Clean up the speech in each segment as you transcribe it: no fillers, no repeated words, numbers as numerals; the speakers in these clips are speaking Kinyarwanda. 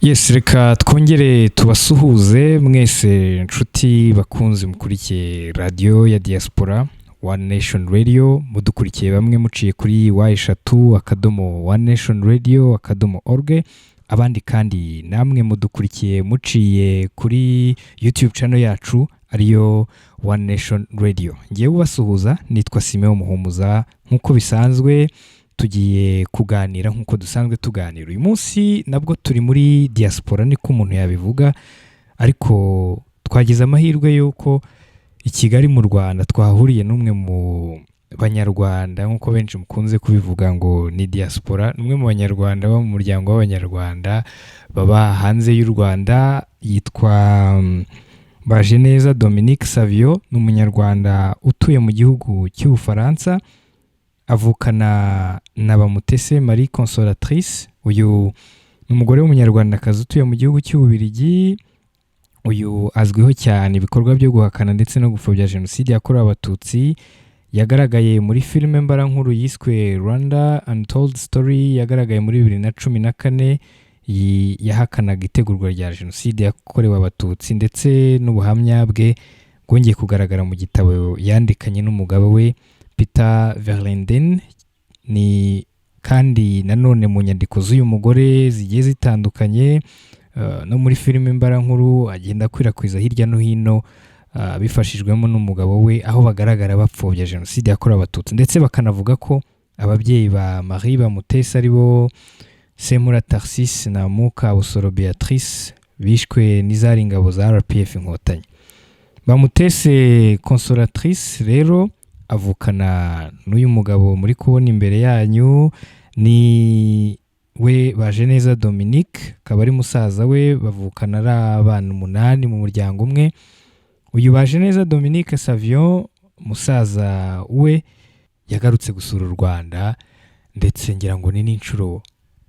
Yes, reka twongere tubasuhuze mwese, inshuti bakunzi mukurikiye radiyo ya diaspora, One Nation Radio. Mudukurikiye bamwe muciye kuri www.onenationneradio.org, abandi kandi namwe mudukurikiye muciye kuri YouTube channel yacu, ariyo One Nation Radio. Ngewe ubasuhuza nitwa Simeo Muhumuza. Nk'uko bisanzwe, tugiye kuganira nk'uko dusanzwe tuganira. Uyu munsi nabwo turi muri diaspora, niko umuntu yabivuga, ariko twagize amahirwe y'uko i Kigali mu Rwanda twahuriye n'umwe mu Banyarwanda. Nk'uko benshi mukunze kubivuga ngo ni diaspora, ni umwe mu Banyarwanda bo mu muryango w'Abanyarwanda baba hanze y'u Rwanda. Yitwa Bajeneza Dominique Savio, ni Umunyarwanda utuye mu gihugu cy'Ubufaransa. Avukana na Bamutese Marie Consolatrice. Uyu ni umugore w'Umunyarwandakazi utuye mu gihugu cy'Ububiligi. Uyu azwiho cyane ibikorwa byo guhakana ndetse no gupfobya Jenoside yakorewe Abatutsi. Yagaragaye muri filime mbarankuru yiswe Rwanda Untold Story, yagaragaye muri 2014. Yahakanaga itegurwa rya Jenoside yakorewe Abatutsi, ndetse n'ubuhamya bwe bwongeye kugaragara mu gitabo yandikanye n'umugabo we Peter Verlinden. Ni kandi nanone mu nyandiko z'uyu mugore zigiye zitandukanye, no muri filime mbarankuru agenda akwirakwiza hirya no hino, bifashijwemo n'umugabo we, aho bagaragara bapfobya Jenoside yakorewe Abatutsi, ndetse bakanavuga ko ababyeyi ba Marie Bamutese, ari bo Semura Tarsis na Mukabusoro Beatrice, bishwe n'izari ingabo za RPF Inkotanyi. Bamutese Consolatrice rero avukana n'uyu mugabo muri kubona imbere yanyu, ni we Bajeneza Dominique, akaba ari musaza we. Bavukana ari abana umunani mu muryango umwe. Uyu Bajeneza Dominique Savio, musaza we, yagarutse gusura u Rwanda, ndetse ngira ngo ni n'inshuro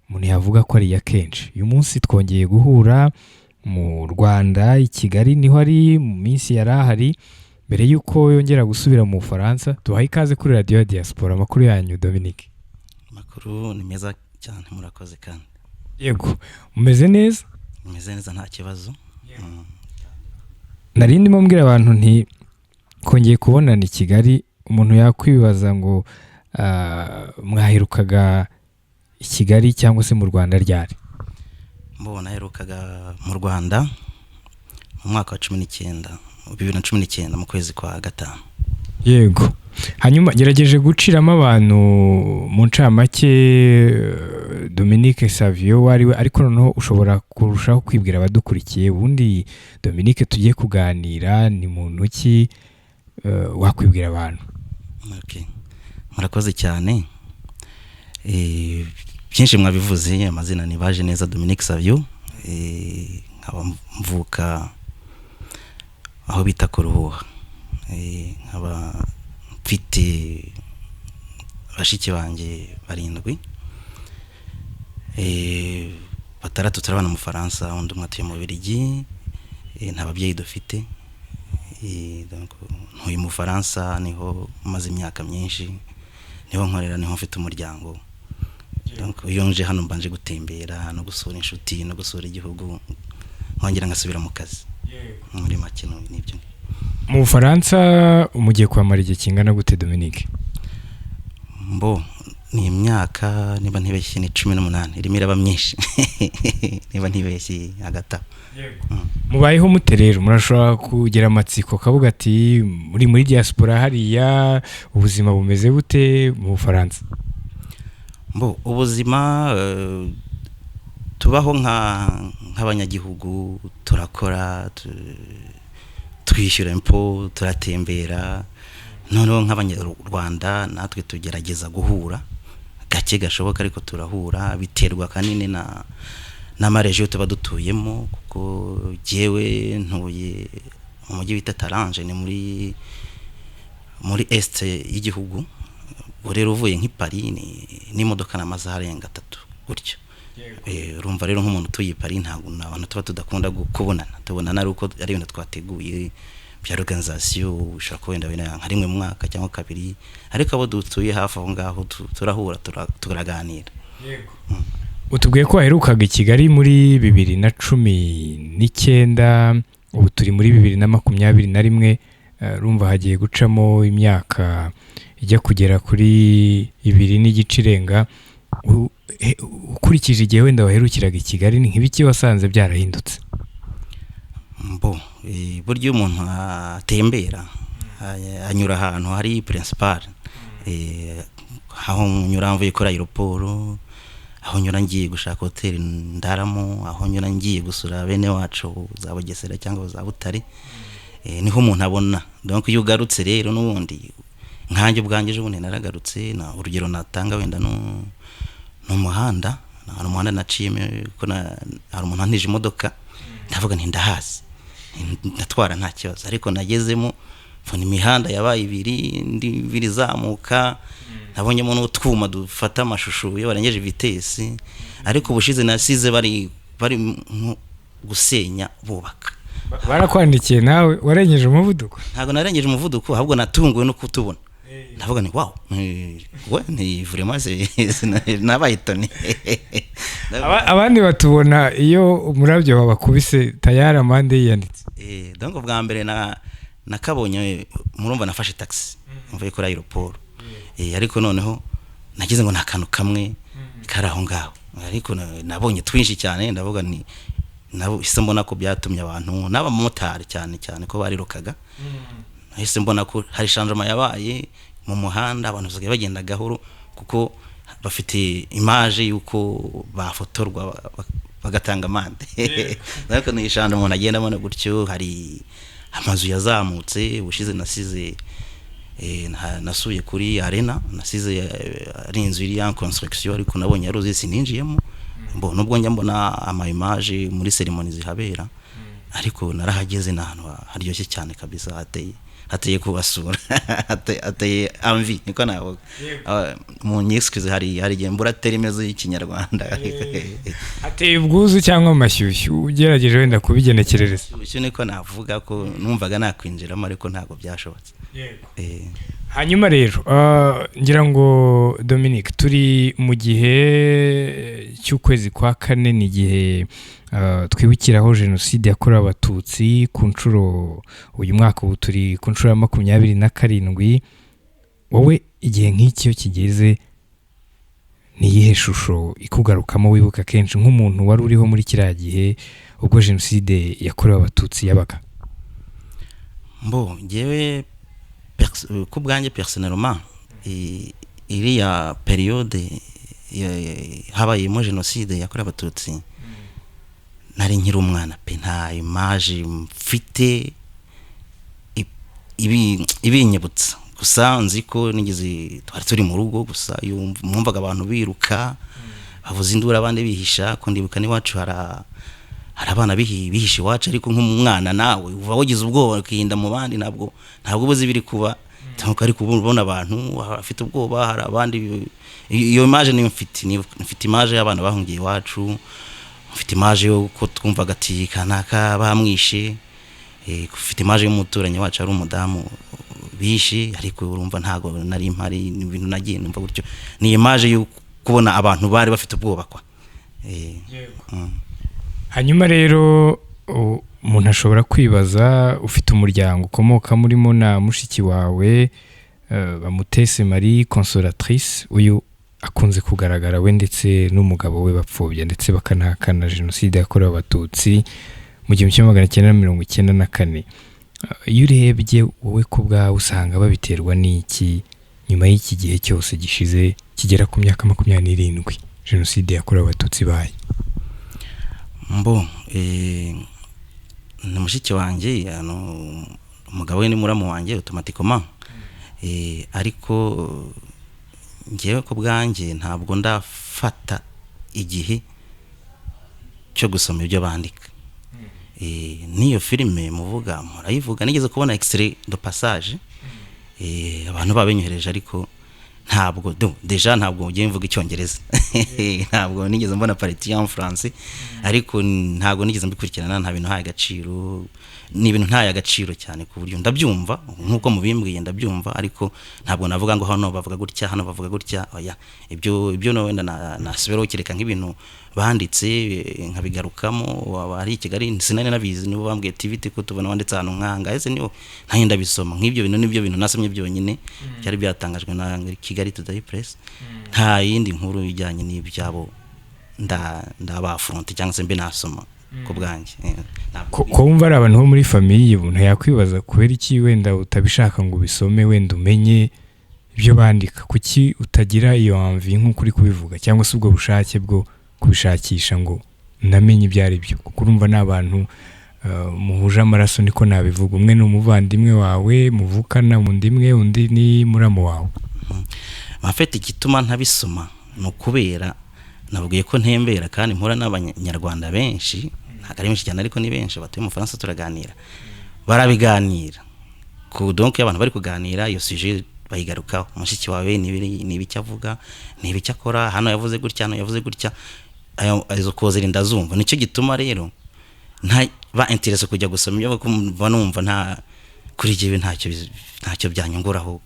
umuntu yavuga ko ari iya kenshi. Uyu munsi twongeye guhura mu Rwanda, i Kigali niho ari. Mu minsi yari ahari mbere y'uko yongera gusubira mu Bufaransa. Tubahe ikaze kuri radiyo ya diaspora. Amakuru yanyu, Dominique? Amakuru ni meza cyane, murakoze kandi. Yego, mumeze neza? Meze neza, nta kibazo. Nari ndimo mbwira abantu nti kongeye kubonana i Kigali. Umuntu yakwibaza ngo mwaherukaga i Kigali cyangwa se mu Rwanda ryari? Mbona aherukaga mu Rwanda mu mwaka wa 19, 2019, mu kwezi kwa gatanu. Yego. Hanyuma gerageje guciramo abantu mu ncamake Dominique Savio uwo ari we, ariko noneho ushobora kurushaho kwibwira abadukurikiye. Ubundi Dominique tugiye kuganira ni muntu ki? Wakwibwira abantu? Okay. Murakoze cyane. Byinshi mwabivuze. Amazina ni Bajeneza Dominique Savio. Nkaba mvuka aho bita ku Ruhuha. Nkaba mfite bashiki banjye barindwi. Batandatu turabana mu Bufaransa, undi umwe atuye mu Bubiligi. Nta babyeyi dufite. Donc, ntuye mu Bufaransa, niho maze imyaka myinshi, niho nkorera, niho mfite umuryango. Donc, iyo nje hano mbanje gutembera no gusura inshuti no gusura igihugu, nkongera ngasubira mu kazi. Muri make nibyo. Mu Bufaransa mugiye kuhamara igihe kingana gute, Dominique? Mbo ni imyaka, niba ntibeshye, ni 18, irimo iraba myinshi, niba ntibeshye hagati aho. Mubayeho mute rero? Murashobora kugira amatsiko kavuga ati muri diaspora hariya ubuzima bumeze bute mu Bufaransa? Mbo ubuzima, tubaho nk'abanyagihugu, turakora, twishyura impôt, turatembera. Noneho nk'Abanyarwanda natwe tugerageza guhura gake gashoboka, ariko turahura. Biterwa kanini na n'ama région tuba dutuyemo, kuko jyewe ntuye mu mujyi bita Talange, ni muri est y'igihugu. Ubwo rero uvuye nk'i Paris ni n'imodoka n'amasaha arenga 3 gutyo. Urumva rero nk'umuntu utuye i Paris, ntabwo ni abantu tuba tudakunda kubonana. Tubonana ari uko ari ibintu twateguye bya organisation, ushobora kuba wenda nka rimwe mu mwaka cyangwa kabiri, ariko abo dutuye hafi aho ngaho turahura, turaganira. Utubwiye ko waherukaga i Kigali muri 2019, ubu turi muri 2021. Urumva hagiye gucamo imyaka ijya kugera kuri 2.5 irenga. Ukurikije igihe wenda waherukiraga i Kigali, ni nk'ibiki wasanze byarahindutse? Mbo burya iyo umuntu atembera, anyura ahantu hari principal, aho nyura mvuye kuri aéroport, aho nyura ngiye gushaka hoteli ndaramo, aho nyura ngiye gusura bene wacu za Bugesera cyangwa za Butare, niho umuntu abona. Donc iyo ugarutse rero, n'ubundi nkanjye ubwanjye ejo bundi naragarutse. Na urugero natanga wenda no ni umuhanda, hari umuhanda naciyemo ko hari umuntu wantije imodoka, ndavuga nti ndahazi, ndatwara nta kibazo, ariko nagezemo mbona imihanda yabaye ibiri, indi ibiri izamuka, nabonyemo n'utwuma dufata amashusho iyo barengeje vitesse. Ariko ubushize nasize bari nko gusenya bubaka. Barakwandikiye nawe warengeje umuvuduko? Ntabwo narengeje umuvuduko, ahubwo natunguwe no kutubona, ndavuga ni wow, we ni vraiment nabaye étonné. Abandi batubona iyo umurabyo wabakubise, tayari amande yiyanditse. Donc bwa mbere na nakabonye, murumva nafashe taxi mvuye kuri aéroport, ariko noneho nagize ngo ni akantu kamwe kari aho ngaho, ariko nabonye twinshi cyane. Ndavuga ni nabo ise mbona ko byatumye abantu n'abamotari cyane cyane ko barirukaga. Nahise mbona ko hari changement yabaye mu muhanda, abantu basigaye bagenda gahoro kuko bafite image y'uko bafotorwa bagatanga amande. Ariko ni changement umuntu agenda abona gutyo. Hari amazu yazamutse. Ubushize nasize nasuye kuri Arena, nasize ari inzu iri en construction, ariko nabonye yaruzuye, sininjiyemo. Mbo nubwo njya mbona ama image muri cérémonie zihabera, ariko narahageze, ni ahantu haryoshye cyane kabisa, hateye kubasura, hateye envie, niko navuga. Mu nyexcuse, hari igihe mbura terme y'ikinyarwanda. Hateye ubwuzu cyangwa amashyushyu, ugerageje wenda kubigenekerereza? Icyo niko navuga ko numvaga nakwinjiramo, ariko ntabwo byashobotse. Hanyuma rero ngira ngo Dominique, turi mu gihe cy'ukwezi kwa kane, ni igihe twibukiraho jenoside yakorewe Abatutsi ku nshuro, uyu mwaka ubu turi ku nshuro ya 27. Wowe igihe nk'iki iyo kigeze, ni iyihe shusho ikugarukamo wibuka kenshi nk'umuntu wari uriho muri kiriya gihe ubwo jenoside yakorewe Abatutsi yabaga? Mbo njyewe ku bwanjye personnellement, iriya période habayemo jenoside yakorewe Abatutsi nari nkiri umwana pe, nta image mfite ibinyibutsa. Gusa nzi ko nigeze, twari turi mu rugo gusa, mwumvaga abantu biruka, bavuza induru, abandi bihisha, ko ndibuka n'iwacu hari abana bihisha iwacu. Ariko nk'umwana nawe uva wagize ubwoba ukihinda mu bandi, ntabwo uba uzi ibiri kuba. Cyangwa ariko uba ubona abantu bafite ubwoba, hari abandi. Iyo image niyo mfite. Mfite image y'abana bahungiye iwacu, mfite image y'uko twumvaga ati kanaka bamwishe, mfite image y'umuturanyi wacu ari umudamu bishe, ariko urumva ntabwo nari mpari, ni ibintu nagiye numva gutyo. Ni image yo kubona abantu bari bafite ubwoba kwa. Hanyuma rero umuntu ashobora kwibaza, ufite umuryango ukomoka murimo na mushiki wawe Bamutese Marie Consolatrice, uyu akunze kugaragara we ndetse n'umugabo we bapfobya ndetse bakanahakana jenoside yakorewe Abatutsi mu 1994. Iyo urebye wowe ku bwawe, usanga babiterwa n'iki nyuma y'iki gihe cyose gishize kigera ku myaka 27 jenoside yakorewe Abatutsi ibaye? Mbo ni mushiki wanjye, ano, umugabo we ni muramu wanjye automatiquement, ariko njyewe ku bwanjye ntabwo ndafata igihe cyo gusoma ibyo bandika. N'iyo filime muvuga murayivuga, nigeze kubona extrait de passage, abantu babinyohereje, ariko ntabwo déjà ntabwo ugiye mvuga icyongereza, ntabwo nigeze mbona partie en français, ariko ntabwo nigeze mbikurikirana, nta bintu haye agaciro. Ni ibintu ntaye agaciro cyane, ku buryo ndabyumva nk'uko mubimbwiye, ndabyumva, ariko ntabwo navuga ngo hano bavuga gutya, hano bavuga gutya, oya. Ibyo no wenda nasubiraho kereka nk'ibintu banditse, nkabigarukamo. Waba ari i Kigali, sinari nabizi, nibo bambwiye TVT ko tubona wanditse ahantu nk'aha, ese niho nanjye ndabisoma. Nk'ibyo bintu nibyo bintu nasomye byonyine byari byatangajwe na Kigali Today Press. Nta yindi nkuru ijyanye n'ibyabo ndaba affronté cyangwa se mbe nasoma ku bwanjye. Ko wumva ari abantu bo muri famille, umuntu yakwibaza kubera iki wenda utabishaka ngo ubisome, wenda umenye ibyo bandika. Kuki utagira iyo envie nk'uko uri kubivuga, cyangwa se ubwo bushake bwo kubishakisha ngo namenye ibyo ari byo? Kuko urumva ni abantu muhuje amaraso, niko nabivuga. Umwe ni umuvandimwe wawe muvukana mu nda imwe, undi ni muramu wawe. En fait, igituma ntabisoma ni ukubera nabwiye ko ntembera kandi mpura n'Abanyarwanda benshi, ntabwo ari benshi cyane ariko ni benshi batuye mu Faransa, turaganira, barabiganira ku, donc iyo abantu bari kuganira iyo sujet bayigarukaho: mushiki wawe ni ibiki avuga, ni ibiki akora, hano yavuze gutya, hano yavuze gutya. Izo causeries ndazumva. Nicyo gituma rero nta ba intéressé kujya gusoma ibyo, kuko mba numva nta kuri jyewe ntacyo byanyunguraho.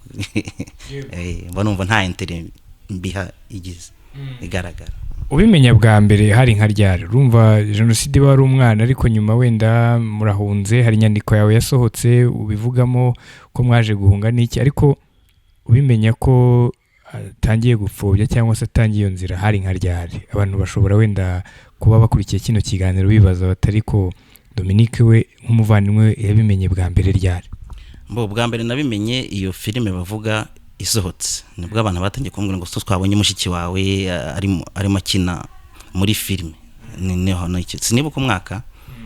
Mba numva nta intérêt mbiha igize igaragara. Ubimenya bwa mbere hari nka ryari? Urumva jenoside iba wari umwana, ariko nyuma wenda murahunze, hari inyandiko yawe yasohotse ubivugamo ko mwaje guhunga n'iki, ariko ubimenya ko atangiye gupfobya cyangwa se atangiye iyo nzira hari nka ryari? Abantu bashobora wenda kuba bakurikiye kino kiganiro bibaza batari ko Dominique we nk'umuvandimwe we yabimenye bwa mbere ryari? Mbo bwa mbere nabimenye iyo filime bavuga isohotse, nibwo abantu batangiye kumbwira ngo twabonye mushiki wawe arimo akina muri filime. Sinibuka umwaka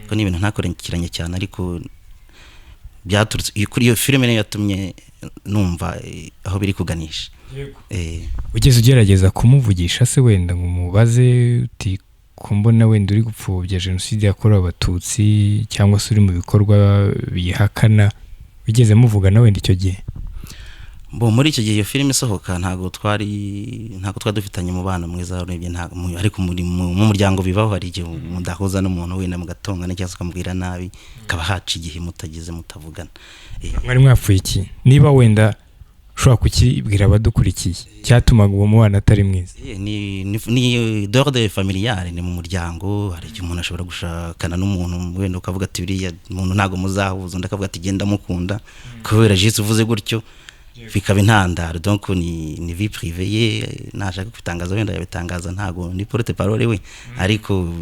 ko ni ibintu ntakurikiranye cyane, ariko byaturutse kuri iyo filime, niyo yatumye numva aho biri kuganisha. Ugeze ugerageza kumuvugisha se wenda ngo umubaze uti ko mbona wenda uri gupfobya jenoside yakorewe Abatutsi, cyangwa se uri mu bikorwa biyihakana? Wigeze muvugana wenda icyo gihe? Bo muri icyo gihe iyo filime isohoka ntabwo twari dufitanye umubano mwiza urebye, ariko mu muryango bibaho, hari igihe mudahuza n'umuntu wenda mugatongana cyangwa se ukamubwira nabi, hakaba haca igihe mutagize mutavugana. Mwari mwapfuye iki, niba wenda ushobora kukibwira abadukurikiye, cyatumaga uwo mubano atari mwiza? Ni d'ordre familial, ni mu muryango. Hari igihe umuntu ashobora gushakana n'umuntu, wenda ukavuga ati biriya muntu ntabwo muzahuza, undi akavuga ati genda mukunda kubera jisi uvuze gutyo, bikaba intandaro. Donc ni vie privée ye, nashaka kubitangaza wenda yabitangaza, ntabwo ni porte parole we, ariko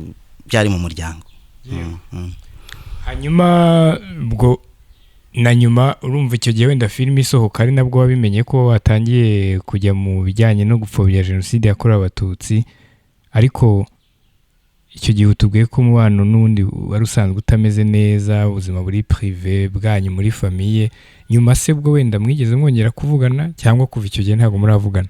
byari mu muryango. Hanyuma ubwo na nyuma, urumva icyo gihe wenda filime isohoka ari nabwo wabimenye ko watangiye kujya mu bijyanye no gupfobya jenoside yakorewe Abatutsi, ariko icyo gihe utubwiye ko umubano n'ubundi wari usanzwe utameze neza, ubuzima buri privé bwanyu muri famille. Nyuma se bwo wenda mwigeze mwongera kuvugana, cyangwa kuva icyo gihe ntabwo muravugana?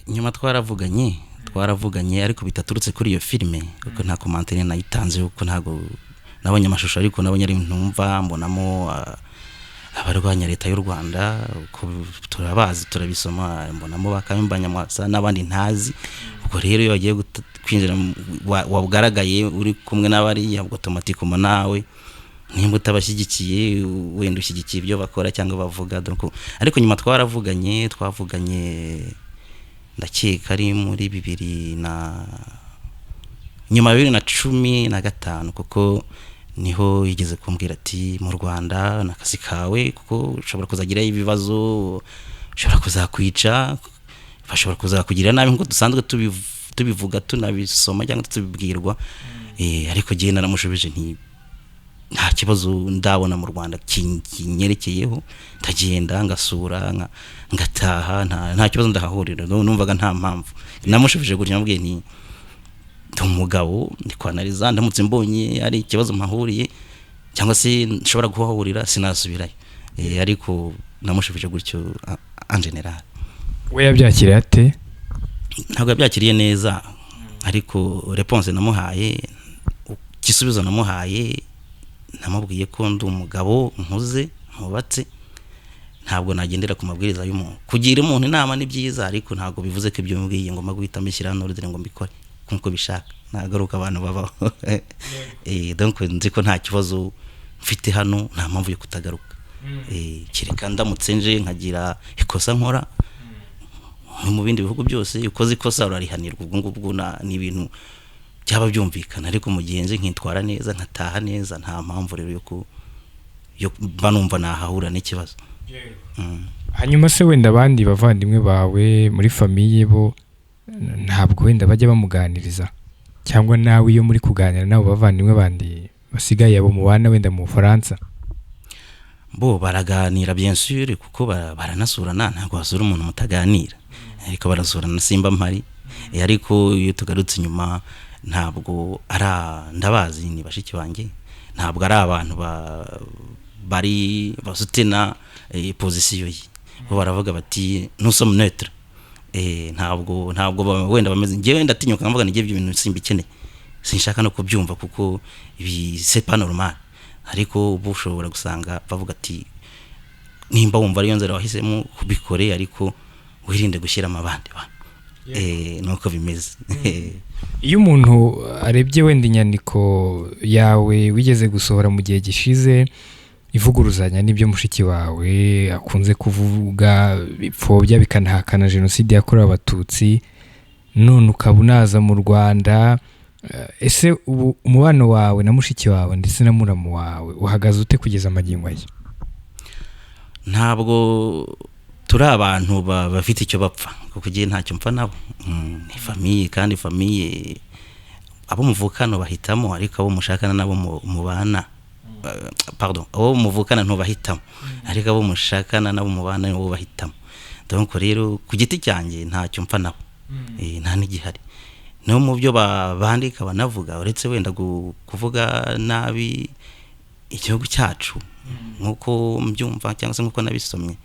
Nyuma twaravuganye, ariko bitaturutse kuri iyo filime, kuko nta commentaire nayitanze, kuko ntabwo nabonye amashusho, ariko nabonye ari ntumva mbonamo abarwanya leta y'u Rwanda, uko turabazi turabisoma, mbonamo ba Kayumba Nyamwasa n'abandi ntazi. Ubwo rero iyo wagiye kwinjira wagaragaye uri kumwe n'abariya, ubwo automatiquement nawe nimba utabashyigikiye wenda ushyigikiye ibyo bakora cyangwa bavuga. Donc ariko nyuma twavuganye, ndakeka ari muri bibiri na nyuma ya 2015, kuko niho yigeze kumbwira ati mu Rwanda ni akazi kawe, kuko ushobora kuzagirayo ibibazo, ushobora kuzakwica, bashobora kuzakugirira nabi nk'uko dusanzwe tubivuga, tunabisoma cyangwa tubibwirwa. Ariko jyewe naramushubije nti nta kibazo ndabona mu Rwanda kinyerekeyeho, ndagenda ngasura ngataha, nta kibazo ndahahurira. Numvaga nta mpamvu. Namushubije gutya, namubwiye nti ndi umugabo, ndi kwanariza, ndamutse mbonye ari ikibazo mpahuriye cyangwa se nshobora kuhahurira sinasubirayo. Ariko namushubije gutyo en général. We yabyakiriye ate? Ntabwo yabyakiriye neza, ariko réponse namuhaye, igisubizo namuhaye, namubwiye ko ndi umugabo nkuze ntubatse, ntabwo nagendera ku mabwiriza y'umuntu. Kugira umuntu inama ni byiza, ariko ntabwo bivuze ko ibyo mbwiye ngomba guhita mbishyira hano ngo mbikore nkuko bishaka. Ntabwo ari uko abantu babaho. Donc nzi ko nta kibazo. Mfite hano, nta mpamvu yo kutagaruka. Kereka ndamutse nje nkagira ikosa nkora. No mu bindi bihugu byose, iyo ukoze ikosa urarihanirwa. Ubwo ngubwo ni ibintu byaba byumvikana, ariko mu gihe nje nkitwara neza, nkataha neza, nta mpamvu rero yo mba numva nahahura n'ikibazo. Hanyuma se wenda abandi bavandimwe bawe muri famille bo ntabwo wenda bajya bamuganiriza, cyangwa nawe iyo muri kuganira n'abo bavandimwe bandi basigaye, abo mubana wenda mu Bufaransa? Bo baraganira, bien sûr, kuko baranasurana. Ntabwo wasura umuntu mutaganira, ariko barasurana simba mpari. Ariko iyo tugarutse inyuma, ntabwo ari ndabazi, ni bashiki banjye, ntabwo ari abantu bari basutena position ye. Bo baravuga bati: "Nous sommes neutres." Ntabwo wenda bameze. Njyewe ndatinyuka nkavuga ni ibyo bintu simbikeneye, sinshaka no kubyumva, kuko ibi c'est pas normal. Ariko ubu ushobora gusanga bavuga ati: "Nimba wumva ariyo nzira wahisemo, kubikore, ariko wirinde gushyiramo abandi bantu." Nuko bimeze. Iyo umuntu arebye wenda inyandiko yawe wigeze gusohora mu gihe gishize ivuguruzanya n'ibyo mushiki wawe akunze kuvuga, bipfobya bikanahakana jenoside yakorewe Abatutsi, none ukaba unaza mu Rwanda, ese ubu umubano wawe na mushiki wawe ndetse na muramu wawe uhagaze ute kugeza amagingo aya? Ntabwo turi abantu bafite icyo bapfa, kuko igihe ntacyo mpfa nabo. Ni famille, kandi famille abo muvukana bahitamo, ariko abo mushakana nabo mubana, pardon, abo muvukana ntubahitamo, ariko abo mushakana nabo mubana nibo bahitamo. Donc rero ku giti cyanjye ntacyo mpfa nabo. Nta n'igihari no mu byo bandika banavuga, uretse wenda kuvuga nabi igihugu cyacu nk'uko mbyumva cyangwa se nk'uko nabisomye.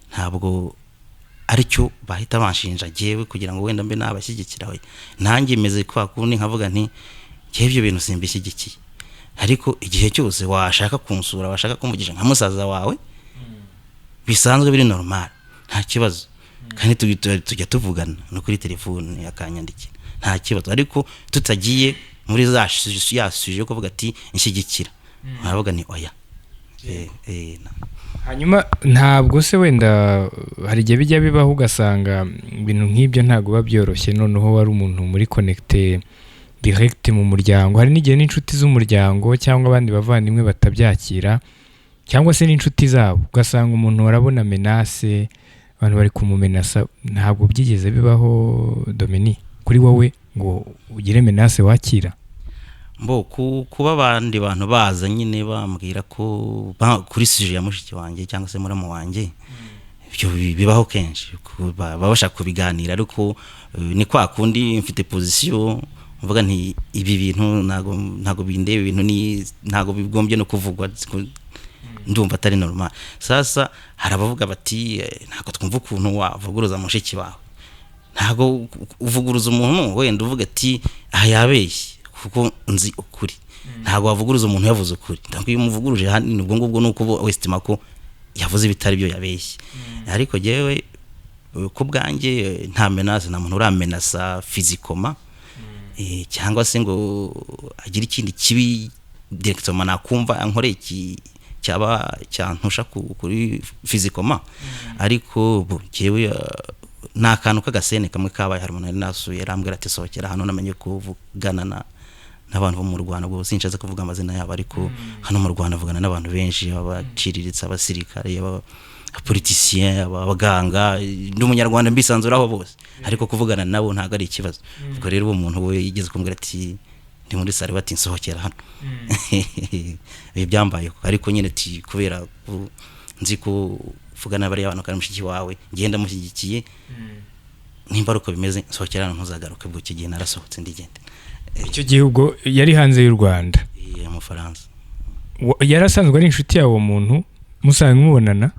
Ntabwo aricyo bahita banshinja jyewe kugira ngo wenda mbe nabashyigikira. We nanjye meze kwa kundi nkavuga nti: "Njyewe ibyo bintu simbishyigikiye." Ariko igihe cyose washaka kunsura, washaka kumvugisha nka musaza wawe bisanzwe, biri normal, nta kibazo. Kandi tujya tuvugana no kuri telefone, akanyandikira, nta kibazo. Ariko tutagiye muri za ya sujet yo kuvuga ati inshyigikira, baravuga ni oya. Hanyuma ntabwo se wenda hari igihe bijya bibaho ugasanga ibintu nk'ibyo ntabwo biba byoroshye, noneho wari umuntu muri connecté direct mu muryango, hari n'igihe n'inshuti z'umuryango cyangwa abandi bavandimwe batabyakira, cyangwa se n'inshuti zabo, ugasanga umuntu arabona menace, abantu bari kumumenasa? Ntabwo byigeze bibaho, Domini, kuri wowe ngo ugire menace wakira? Mbo kuba abandi bantu baza nyine bambwira ko kuri sujet ya mushiki wanjye cyangwa se muramu wanjye, ibyo bibaho kenshi. Baba bashaka kubiganira, ariko ni kwa kundi mfite position mvuga nti: "Ibi bintu ntago bindeba, ibintu ni ntago bigombye no kuvugwa, ndumva atari normal." Sasa hari abavuga bati: "Ntabwo twumva ukuntu wavuguruza mushiki wawe." Ntabwo uvuguruza umuntu wenda uvuga ati: "Aha yabeshye," kuko nzi ukuri. Ntabwo wavuguruza umuntu yavuze ukuri. Ntabwo iyo umuvuguruje hano, ubwo ngubwo ni uko uba wesitima ko yavuze ibitari byo, yabeshye. Ariko jyewe ku bwanjye nta menace, nta muntu uramenasa physiquement, cyangwa se ngo agire ikindi kibi directement nakumva ankoreye iki cyaba cyantusha kuri physiquement. Ariko bo jyewe ni akantu k'agasene kamwe kabaye. Hari umuntu nari nasuye, arambwira ati: "Sohokera hano." Namenye kuvugana na n'abantu bo mu Rwanda, ubwo sinshatse kuvuga amazina yabo, ariko hano mu Rwanda avugana n'abantu benshi, abaciriritse, abasirikare, abapoliticien, abaganga. Ndi Umunyarwanda, mbisanzuraho bose, ariko kuvugana nabo ntabwo ari ikibazo. Ubwo rero uwo muntu we yigeze kumbwira ati, ndi muri salle, bati: "Nsohokera hano." Ibi byambayeho, ariko nyine ati kubera ko nzi ko uvugana bariya bantu kandi mushiki wawe ngenda mushyigikiye, nimba ari uko bimeze, nsohokera hano, ntuzagaruke. Ubwo icyo gihe narasohotse, ndigende. Icyo gihe ubwo yari hanze y'u Rwanda? Mu Faransa. Yari asanzwe ari inshuti yawe uwo muntu, musanzwe mubonana?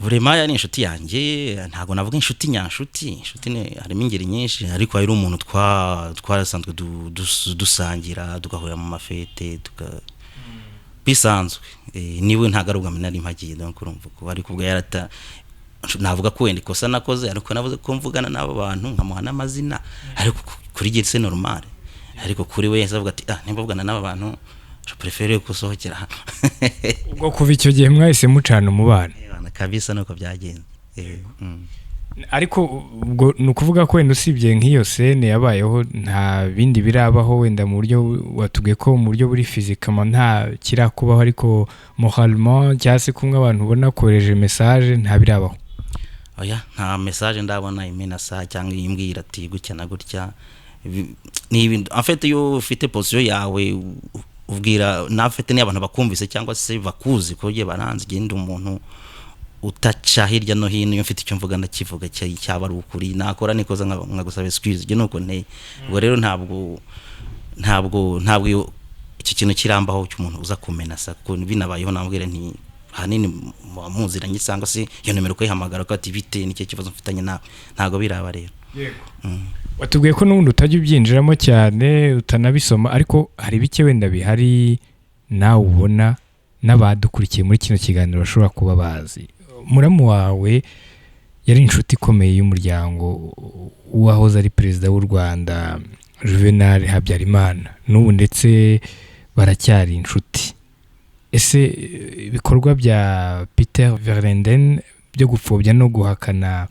Vraiment yari inshuti yanjye. Ntabwo navuga inshuti nyanshuti, inshuti harimo ingeri nyinshi, ariko hari umuntu twarasanzwe dusangira, tugahurira mu mafete, bisanzwe. Niwe ntabwo ari ubwa mbere nari mpagiye. Donc urumva ko ariko ubwo yarata navuga ko wenda ikosa nakoze, ariko navuze ko mvugana n'abo bantu nkamuha n'amazina, ariko kuri jye c'est normal. Ariko kuri we yahise avuga ati: "Ah, nimba mvugana n'aba bantu Je préfère ko usohokera hano. Ubwo kuva icyo gihe mwahise mucana umubano? Ebana, kabisa nuko byagenze. Ariko ubwo ni ukuvuga ko wenda usibye nk'iyo scène yabayeho, nta bindi birabaho wenda mu buryo watubwiye ko mu buryo buri physiquement nta kirakubaho, ariko moralement cyangwa se kumwe abantu ubona kohereje message, nta birabaho? Oya, nta message ndabona imenasa cyangwa imbwira ati gutya na gutya. Ni ibintu, en fait, iyo ufite position yawe ubwira na fait ni abantu bakumvise cyangwa se bakuzi ko ugiye baranzi. Genda umuntu utaca hirya no hino, iyo mfite icyo mvuga ndakivuga, cyaba ari ukuri nakora nikoza nkagusaba excuse, ibyo nuko nteye. Ubwo rero ntabwo icyo kintu kirambaho cy'umuntu uza kumenasa, kuko binabayeho namubwira nti ahanini muba muziranye cyangwa se iyo nomero ukayihamagara ko ati bite, nicyo kibazo mfitanye nawe. Ntabwo biraba rero. Watubwiye ko n'ubundi utajya ubyinjiramo cyane, utanabisoma, ariko hari bike wenda bihari nawe ubona n'abadukurikiye muri kino kiganiro bashobora kuba bazi. Muramu wawe yari inshuti ikomeye y'umuryango w'uwahoze ari perezida w'u Rwanda Juvenal Habyarimana, n'ubu ndetse baracyari inshuti. Ese ibikorwa bya Peter Verlinden byo gupfobya no guhakana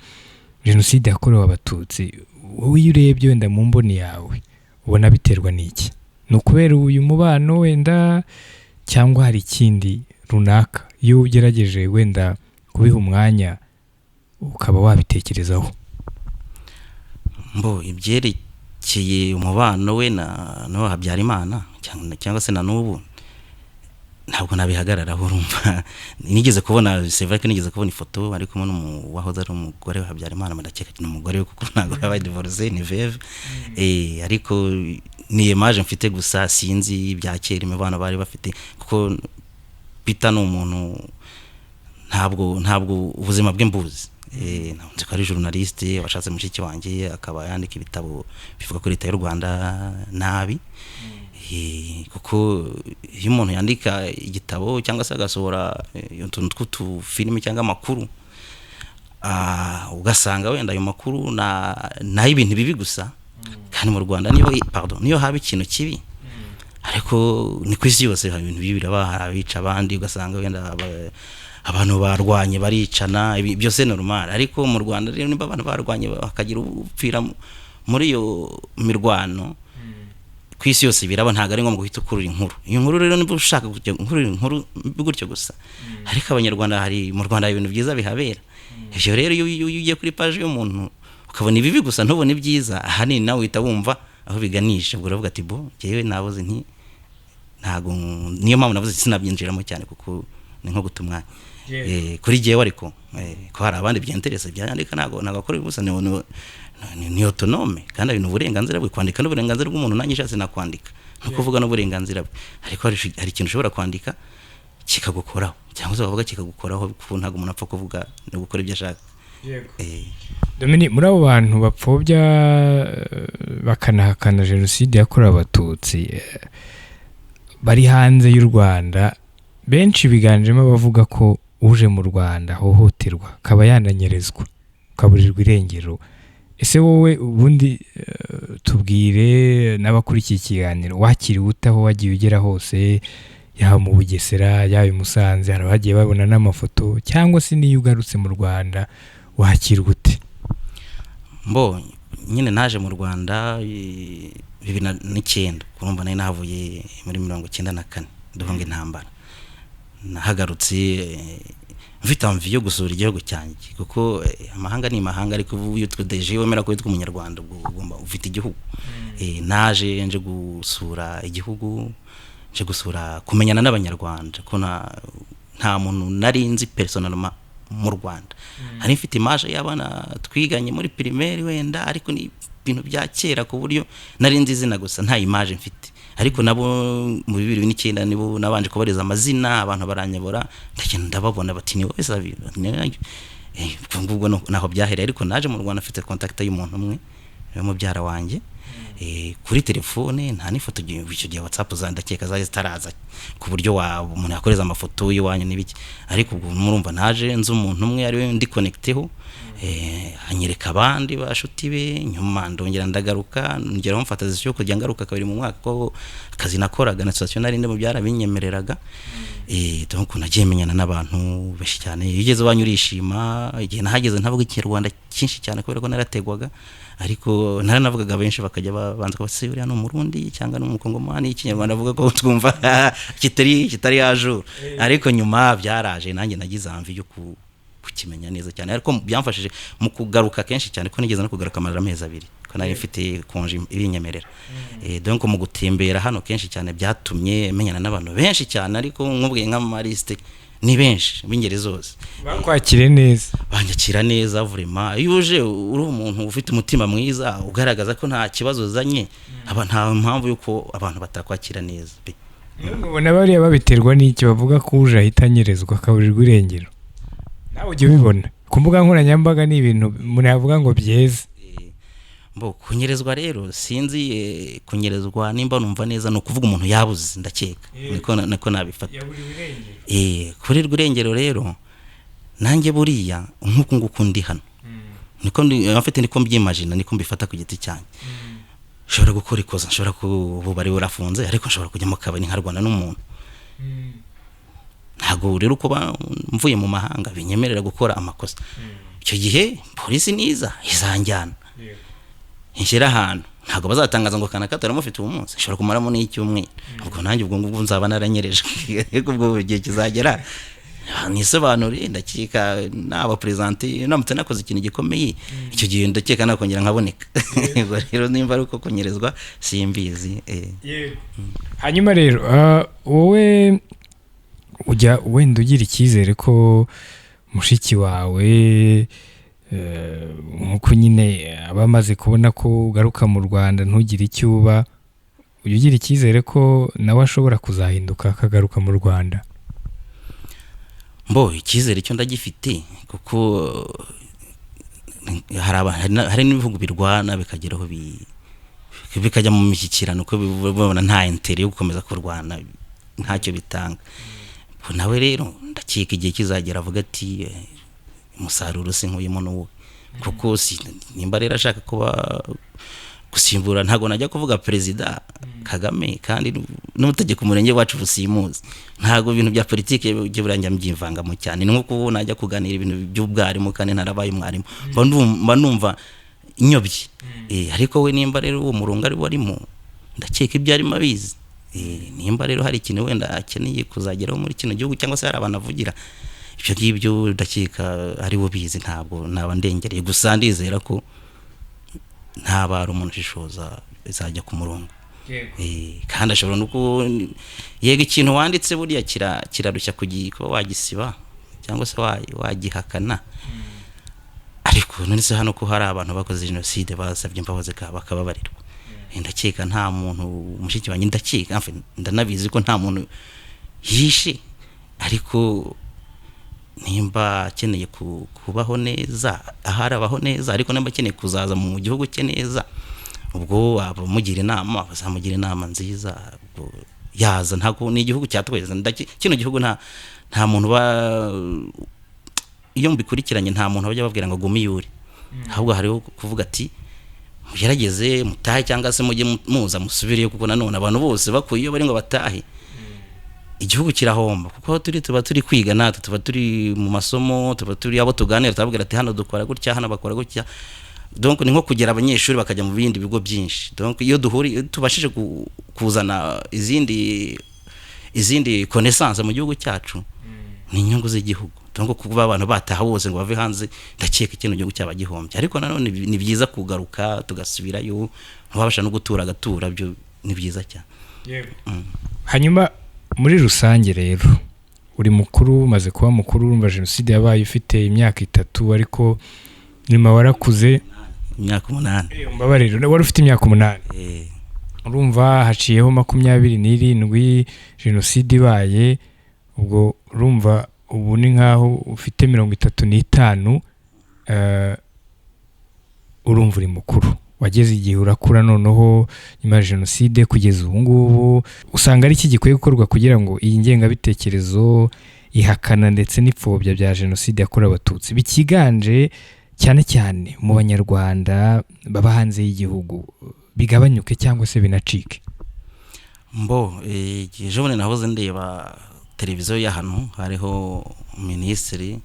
jenoside yakorewe Abatutsi, wowe iyo urebye wenda mu mboni yawe ubona biterwa n'iki? Ni ukubera uyu mubano wenda, cyangwa hari ikindi runaka, iyo ugerageje wenda kubiha umwanya ukaba wabitekerezaho? Mbo ibyerekeye umubano we na n'uwo Habyarimana cyangwa se na n'ubu ntabwo nabihagararaho. Urumva nigeze kubona, c'est vrai ko nigeze kubona ifoto ari kumwe n'uwahoze ari umugore wa Habyarimana, ndakeka ni umugore we kuko ntabwo yabaye divorcé, ni veuve. Ariko ni image mfite gusa, sinzi ibya kera imibano bari bafite, kuko Peter ni umuntu ntabwo ubuzima bwe mbuzi. Nzi ko ari journaliste washatse mushiki wanjye, akaba yandika ibitabo bivuga kuri leta y'u Rwanda nabi. Kuko iyo umuntu yandika igitabo cyangwa se agasohora utuntu tw'utufilimi cyangwa amakuru, ugasanga wenda ayo makuru na n'ay'ibintu bibi gusa, kandi mu Rwanda niyo, pardon, niyo haba ikintu kibi, ariko ni ku isi yose hari ibintu bibi biraba, hari abica abandi, ugasanga wenda abantu barwanye baricana, ibi byose normal. Ariko mu Rwanda rero nimba abantu barwanye bakagira ubupfira muri iyo mirwano, ku isi yose biraba, ntabwo ari ngombwa guhita ukurura inkuru. Iyo nkuru rero niba ushaka kujya gukurura inkuru mbi gutyo gusa, ariko Abanyarwanda hari mu Rwanda hari ibintu byiza bihabera. Ibyo rero iyo ugiye kuri page y'umuntu ukabona ibibi gusa ntubone ibyiza, ahanini nawe uhita wumva aho biganisha. Ubwo uravuga ati bo njyewe nabuze nti ntabwo, niyo mpamvu navuze sinabyinjiramo cyane kuko ni nko guta umwanya. Kuri jyewe ariko ko hari abandi byenteresa byandika, ntabwo akora ubusa, ni autonome kandi ari uburenganzira bwe kwandika, n'uburenganzira bw'umuntu. Nanjye nshatse nakwandika, no kuvuga n'uburenganzira bwe, ariko hari ikintu ushobora kwandika kikagukoraho cyangwa se bavuga kikagukoraho, kuko ntabwo umuntu apfa kuvuga no gukora ibyo ashaka. Dominique, muri abo bantu bapfobya bakanahakana jenoside yakorewe Abatutsi bari hanze y'u Rwanda, benshi biganjemo abavuga ko uje mu Rwanda ahohoterwa, akaba yananyerezwa, akaburirwa irengero. Ese wowe ubundi tubwire n'abakurikiye ikiganiro, wakiriwe ute aho wagiye ugera hose, yaba mu Bugesera, yaba i Musanze, hari abagiye babona n'amafoto, cyangwa se n'iyo ugarutse mu Rwanda wakirwa ute? Mbo nyine naje mu Rwanda 2009, urumva nari nahavuye muri 94 duhunga intambara. Nahagarutse mfite envie yo gusura igihugu cyanjye, kuko amahanga ni imahanga, ariko ubu iyo déjà wemera ko witwa Umunyarwanda, ubwo ugomba ufite igihugu. Naje nje gusura igihugu, nje gusura kumenyana n'Abanyarwanda, ko nta muntu nari nzi personnellement mu Rwanda. Hari mfite image y'abana twiganye muri primaire wenda, ariko ni ibintu bya kera ku buryo nari nzi izina gusa, nta image mfite. Ariko nabo mu 2009 nibo nabanje kubariza amazina, abantu baranyobora, ndagenda ndababona, bati ni wowe Savi? Ubwo ngubwo naho byahereye. Ariko naje mu Rwanda mfite contact y'umuntu umwe. Niwe mubyara wanjye. Kuri telefone nta n'ifoto, icyo gihe WhatsApp za ndakeka zari zitaraza ku buryo wa umuntu yakoreza amafoto y'iwanyu n'ibiki. Ariko ubwo murumva naje nzi umuntu umwe ariwe ndi connecteho, anyereka abandi bashuti be. Nyuma ndongera ndagaruka, ngeraho mfata decision yo kujya ngaruka kabiri mu mwaka, ko akazi nakoraga na situation nari ndimo byarabinyemereraga. Donc nagiye menyana n'abantu benshi cyane. Iyo ugeze iwanyu urishima. Igihe nahageze ntavuga Ikinyarwanda cyinshi cyane kubera ko narategwaga, ariko naranavugaga benshi bakajya babanza kuba se uriya ni Umurundi cyangwa ni Umukongomani, Ikinyarwanda avuga ko twumva kitari yajour. Ariko nyuma byaraje, nanjye nagize envie yo kukimenya neza cyane. Ariko byamfashije mu kugaruka kenshi cyane, ko nigeze no kugaruka amarira amezi 2, ko nari mfite congé ibinyemerera. Donc mu gutembera hano kenshi cyane byatumye menyana n'abantu benshi cyane, ariko nkubwiye nk'amarisite ni benshi b'ingeri zose. Bakwakire neza? Banyakira neza vraiment. Iyo uje uri umuntu ufite umutima mwiza, ugaragaza ko nta kibazo uzanye, aba nta mpamvu y'uko abantu batakwakira neza pe. Ubona bariya babiterwa n'icyo bavuga ko uje ahita anyerezwa, akaburirwa irengero? Nawe ujya ubibona ku mbuga nkoranyambaga, ni ibintu umuntu yavuga ngo byeze. Mbo kunyerezwa rero sinzi, kunyerezwa nimba numva neza ni ukuvuga umuntu yabuze, ndakeka niko nabifata. Yaburiwe irengero. Kuburirwa irengero rero, nanjye buriya nk'uku nguku ndi hano, niko ndi afite, niko mbyimagina, niko mbifata ku giti cyanjye. Nshobora gukora ikosa, nshobora ku ububari burafunze, ariko nshobora kujya mu kabari nkarwana n'umuntu. Ntabwo rero kuba mvuye mu mahanga binyemerera gukora amakosa. Icyo gihe polisi niza izanjyana inshyira ahantu, ntabwo bazatangaza ngo kanaka turamufite uwo munsi. Nshobora kumaramo n'icyumweru. Ubwo nanjye ubwo ngubwo nzaba naranyereje, ariko ubwo igihe kizagera nisobanure. Ndakeka naba perezante namutse nakoze ikintu gikomeye, icyo gihe ndakeka nakongera nkaboneka. Ubwo rero nimba ari uko kunyerezwa simbizi. Hanyuma rero, wowe ujya wenda ugira icyizere ko mushiki wawe, nkuko nyine aba amaze kubona ko ugaruka mu Rwanda ntugire icyo uba, ujya ugira icyizere ko nawe ashobora kuzahinduka akagaruka mu Rwanda? Mbo icyizere cyo ndagifite, kuko hari n'ibihugu birwana bikageraho bikajya mu mishyikirano, ko babona nta intérêt yo gukomeza kurwana, ntacyo bitanga. Ubwo nawe rero ndakeka igihe kizagera avuga ati umusaruro si nkuyemo n'uwo, kuko si nimba rero ashaka kuba gusimbura, ntabwo najya kuvuga Perezida Kagame kandi n'umutegeko umurenge wacu busimuzi. Ntabwo ibintu bya politiki bijya burangira mbyivangamo cyane. Ni nko kuba najya kuganira ibintu by'ubwarimu kandi ntarabaye umwarimu, mba numva nyobye. Ariko we nimba rero uwo murongo ari wo arimo, ndakeka ibyo arimo abizi. Nimba rero hari ikintu wenda akeneye kuzageraho muri kino gihugu, cyangwa se hari abantu avugira, ibyo ngibyo ndakeka ari wo bizi, ntabwo naba ndengereye. Gusa ndizera ko ntabara umuntu ushishoza izajya ku murongo. Kandi ashobora no ku yego, ikintu wanditse buriya kirarushya kuba wagisiba cyangwa se wagihakana. Ariko none se hano ko hari abantu bakoze jenoside basabye imbabazi bakababarirwa? Ndakeka nta muntu mushiki wanjye, ndakeka, enfin, ndanabizi ko nta muntu yishe. Ariko nimba akeneye kubaho neza ahari abaho neza, ariko nimba akeneye kuzaza mu gihugu cye neza, ubwo abamugira inama bazamugira inama nziza, ubwo yaza. Ntabwo ni igihugu cya twese. Kino gihugu nta muntu ba iyo mbikurikiranye, nta muntu bajya babwira ngo gume iyo uri, ahubwo hariho kuvuga ati mugerageze mutahe cyangwa se mujye muza musubireyo, kuko nanone abantu bose bakuye iyo bari ngo batahe, igihugu kirahomba, kuko aho turi tuba turi kwiga natwe, tuba turi mu masomo, tuba turi abo tuganira, tubabwira ati hano dukora gutya, hano bakora gutya. Donc ni nko kugera abanyeshuri bakajya mu bindi bigo byinshi. Donc iyo duhuri, iyo tubashije kuzana izindi connaissance mu gihugu cyacu, ni inyungu z'igihugu. Donc kuba abantu bataha bose ngo bave hanze, ndakeka kino gihugu cyaba gihombye. Ariko nanone ni byiza kugaruka tugasubirayo, ntiwabasha no gutura agatura, byo ni byiza cyane. Hanyuma muri rusange rero, uri mukuru, umaze kuba mukuru. Urumva jenoside yabaye ufite imyaka 3, ariko nyuma warakuze. Imyaka 8. Umbabarire, wari ufite imyaka 8. Urumva haciyeho 27 jenoside ibaye, ubwo urumva ubu ni nkaho ufite 35. Urumva uri mukuru. Wageze igihe urakura, noneho nyuma ya jenoside kugeza ubu ngubu, usanga ari iki gikwiye gukorwa kugira ngo iyi ngengabitekerezo ihakana ndetse n'ipfobya bya jenoside yakorewe Abatutsi bikiganje cyane cyane mu Banyarwanda baba hanze y'igihugu bigabanyuke cyangwa se binacike? Mbo ejo bundi nahoze ndeba televiziyo ya hano, hariho minisitiri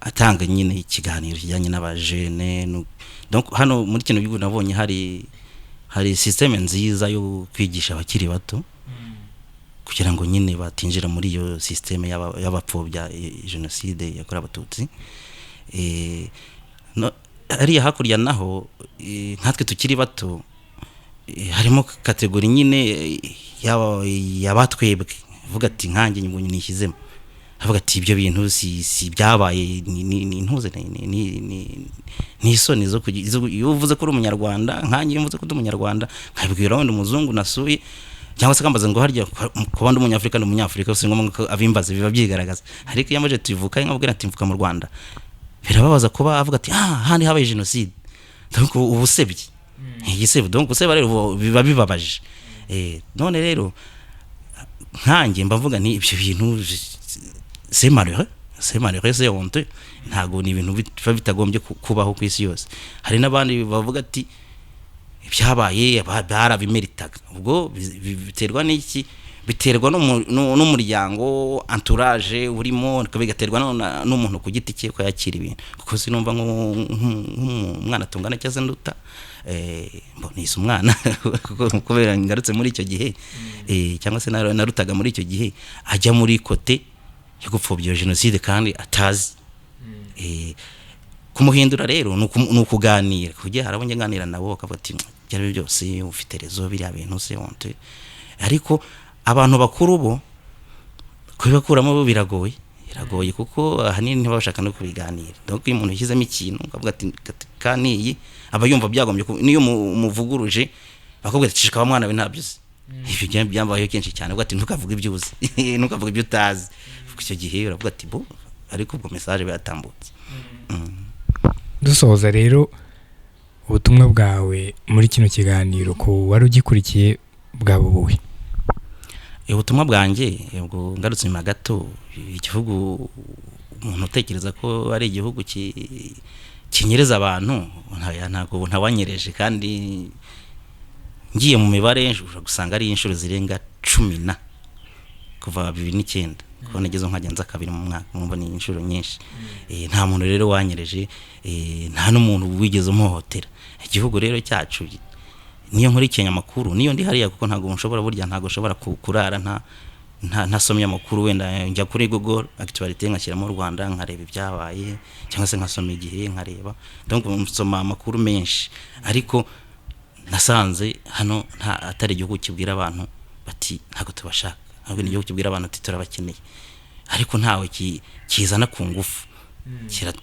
atanga nyine ikiganiro kijyanye n'abajene. Donc hano muri kino gihugu nabonye hari système nziza yo kwigisha abakiri bato kugira ngo nyine batinjira muri iyo système y'abapfobya jenoside yakorewe Abatutsi. Hariya hakurya naho, nkatwe tukiri bato, harimo catégorie nyine y'abatwebwe avuga ati nkanjye ngo nishyizemo, avuga ati ibyo bintu si byabaye, ni intuze, ni isoni zo iyo uvuze ko uri Umunyarwanda. Nkanjye iyo mvuze ko ndi Umunyarwanda, nkabibwira wenda umuzungu nasuye cyangwa se akambaza ngo harya kuba ndi Umunyafurika, ndi Umunyafurika, si ngombwa ko abimbaza, biba byigaragaza. Ariko iyo amaze tuvuka, nkabwira ati mvuka mu Rwanda, birababaza kuba avuga ati ah, handi habaye jenoside. Donc ubusebye igisebo, donc guseba rero biba bibabaje. None rero nkanjye mba mvuga nti ibyo bintu c'est malheureux, c'est malheureux, c'est honteux. Ntago ni ibintu biba bitagombye kubaho ku isi yose. Hari n'abandi bavuga ati ibyabaye barabimeritaga. Ubwo biterwa n'iki? Biterwa n'umuryango, entourage urimo, bigaterwa n'umuntu ku giti cye ko yakira ibintu, kuko sinumva nk'umwana tungana cyangwa se nduta, mbonise umwana kuko kubera ngarutse muri icyo gihe, cyangwa se narutaga muri icyo gihe, ajya muri côté yo gupfobya iyo jenoside kandi atazi. Kumuhindura rero ni ukuganira. Kujya hari abo njya nganira nabo bakavuga ati ibyo ari byo byose ufite raison, biriya bintu c'est honte. Ariko abantu bakuru bo kubibakuramo bo biragoye, biragoye, kuko ahanini ntibabashaka no kubiganira. Donc iyo umuntu yashyizemo ikintu ukavuga ati kaniyi, aba yumva byagombye niyo umuvuguruje bakubwira ati cishika wa mwana we, ntabyo uzi. Ibyo byambayeho kenshi cyane, uvuga ati ntukavuge ibyo uzi, ntukavuge ibyo utazi. Icyo gihe uravuga ati bo, ariko ubwo message yatambutse. Dusoza rero, ubutumwa bwawe muri kino kiganiro ku wari ugikurikiye bwaba ubuhe? Ubutumwa bwanjye, ubwo ngarutse inyuma gato, igihugu umuntu utekereza ko ari igihugu kinyereza abantu, ntabwo ntawanyereje. Kandi ngiye mu mibare ushobora gusanga ari inshuro zirenga 10 na kuva 2009, kuko nageze nkajya nza kabiri mu mwaka, mwumva ni inshuro nyinshi. Nta muntu rero wanyereje, nta n'umuntu wigeze umuhohotera. Igihugu rero cyacu, niyo nkurikiye amakuru, niyo ndi hariya, kuko ntabwo nshobora, burya ntabwo nshobora kurara nta ntasomye amakuru. Wenda njya kuri Google actualité, nkashyiramo Rwanda, nkareba ibyabaye, cyangwa se nkasoma Igihe nkareba. Donc nsoma amakuru menshi, ariko nasanze hano nta atari igihugu kibwira abantu bati ntabwo tubashaka, ahubwo ni igihugu kibwira abantu ati turabakeneye, ariko ntawe kizana ku ngufu.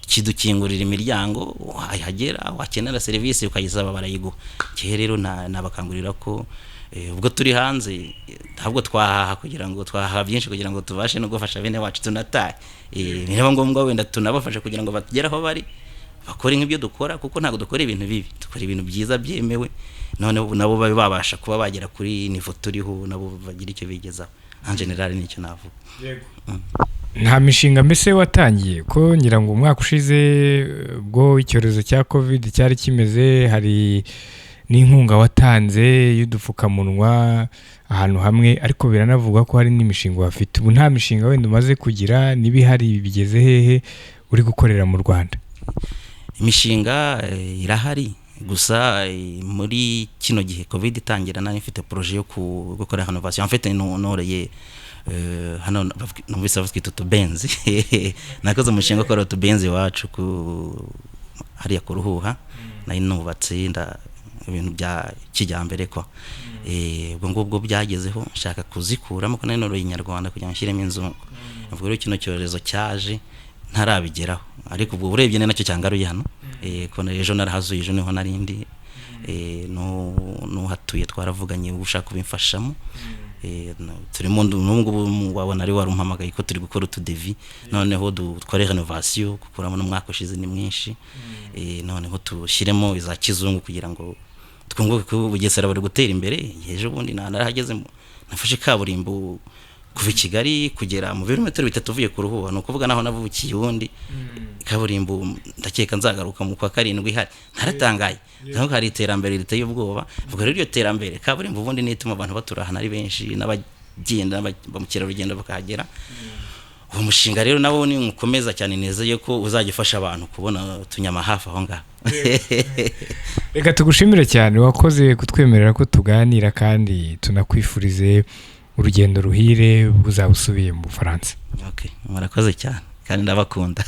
Kidukingurira imiryango, wahagera wakenera serivisi ukayisaba barayiguha. Cyehe rero nabakangurira ko ubwo turi hanze, ntabwo twahaha kugira ngo twahaha byinshi kugira ngo tubashe no gufasha bene wacu tunatahe. Niba ngombwa wenda tunabafashe kugira ngo bagere aho bari bakore nk'ibyo dukora, kuko ntabwo dukora ibintu bibi, dukora ibintu byiza byemewe. None nabo babe babasha kuba bagera kuri niveau turiho, nabo bagira icyo bigezaho. En général nicyo navuga. Nta mishinga mbese watangiye? Ko ngira ngo umwaka ushize ubwo icyorezo cya Covid cyari kimeze, hari n'inkunga watanze y'udupfukamunwa ahantu hamwe, ariko biranavugwa ko hari n'imishinga wafite. Ubu nta mishinga wenda umaze kugira? Niba ihari bigeze hehe uri gukorera mu Rwanda? Imishinga irahari, gusa muri kino gihe Covid itangira nari mfite projet yo gukora rénovation. En fait noreye hano numvise bavuga utubenzi, nakoze umushinga wo gukora utubenzi iwacu ku hariya ku Ruhuha, nari nubatse nda ibintu bya kijyambere ko ubwo ngubwo byagezeho nshaka kuzikuramo, ko nari noroye inyarwanda kugira ngo nshyiremo inzungu. Ubwo rero kino cyorezo cyaje ntarabigeraho, ariko ubwo urebye ni nacyo cyangaruye hano, ko ejo narahazuye, ejo niho narindi, n'uhatuye twaravuganye, ushaka kubimfashamo. Turimo n'ubu ngubu wabona ari warumpamagaye ko turi gukora utudevis, noneho dukore rénovation, kuko urabona umwaka ushize ni mwinshi. Noneho tushyiremo iza kizungu kugira ngo twunguke, ko Bugesera buri gutera imbere. Ejo bundi narahageze, nafashe kaburimbo kuva i Kigali kugera mu birometero 3 uvuye ku Ruhuha, ni ukuvuga naho navukiye. Ubundi kaburimbo ndakeka nzagaruka mu kwa karindwi ihari. Naratangaye ntabwo hari iterambere riteye ubwoba. Ubwo rero iryo terambere, kaburimbo ubundi niyo ituma abantu batura ahantu ari benshi, n'abagenda ba mukerarugendo bakahagera. Uwo mushinga rero nawo ni mukomeza cyane, nizeye ko uzajya ufasha abantu kubona utunyama hafi aho ngaho. Reka tugushimire cyane, wakoze kutwemerera ko tuganira, kandi tunakwifurize urugendo ruhire buzaba usubiye mu Bufaransa. Okay, murakoze cyane kandi ndabakunda.